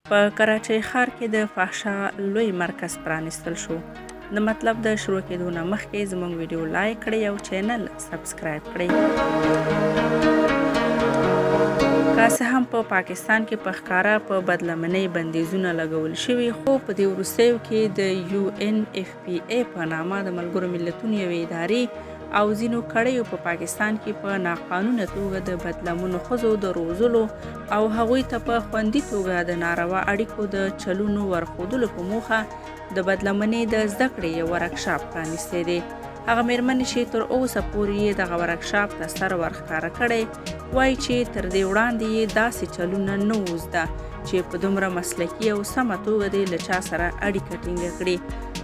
په کراچۍ ښار کې د فحشا لوی مرکز پرانیستل شو. د مطلب د شروع کېدو نه مخکې زموږ ویډیو لایک کړئ او چینل سبسکرایب کړئ. که څه هم په پاکستان کې په ښکاره په بدلمنۍ بندیزونه لګول شوي، خو په دې وروستیو کې د یو این اف پي ای په نامه د ملګرو ملتونو یوې ادارې او ځینو کړیو په پاکستان کې په ناقانونه توګه د بدلمنو ښځو د روزلو او هغوی ته په خوندي توګه د ناروا اړیکو د چلونو ورښودلو په موخه د بدلمنې د زده کړې یو ورکشاپ پرانیستی دی. هغه میرمنې چې تر اوسه پورې یې دغه ورکشاپ ته سر ورښکاره کړی، وایي چې تر دې وړاندې یې داسې چلونه نه وو زده چې په دومره مسلکي او سمه توګه دې له چا سره اړیکه ټینګه کړي.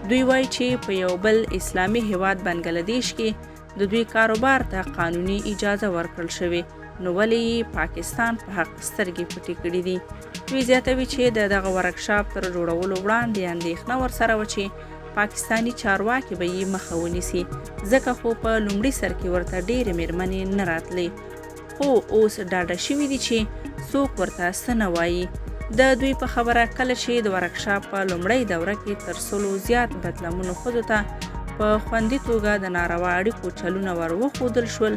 دوی وایي چې په یو بل اسلامي هیواد بنګله دیش کې د دوی کاروبار ته قانوني اجازه ورکړل شوې، نو ولې یې پاکستان په حق سترګې پټې کړې دي. دوی زیاتوي چې د دغه ورکشاپ تر جوړولو وړاندې اندېښنه ورسره وه چې پاکستاني چارواکي به یې مخه ونیسي، ځکه خو په لومړي سر کې ورته ډېرې مېرمنې نه راتلې، خو اوس ډاډه شوي دي چې څوک ورته څه نه وايي. د دوی په خبره کله چې د ورکشاپ په لومړۍ دوره کې تر سلو زیات بدلمنو ښځو ته په خوندي توګه د ناروا اړیکو چلونه ور وښودل شول،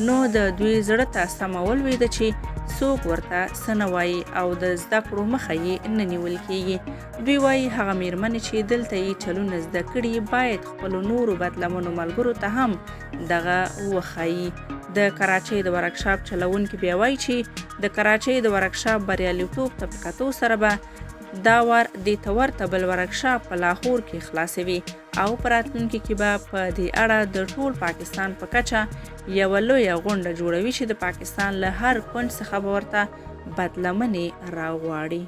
نو د دوی زړه ته سمه ولوېده چې څوک ورته څه نه وايي او د زده کړو مخه یې نه نیول کېږي. دوی وايي هغه مېرمنې چې دلته یې چلونه زده کړي باید خپلو نورو بدلمنو ملګرو ته هم دغه وښايي. د کراچۍ د ورکشاپ چلوونکي بیا وايي چې د کراچۍ د ورکشاپ بریالیتوب ته په کتو سره به دا وار دې ته ورته بل ورکشاپ په لاهور کې خلاصوي او په راتلونکي کې به په دې اړه د ټول پاکستان په کچه یوه لویه غونډه جوړوي چې د پاکستان له هر کونج څخه به ورته بدلمنې راغواړي.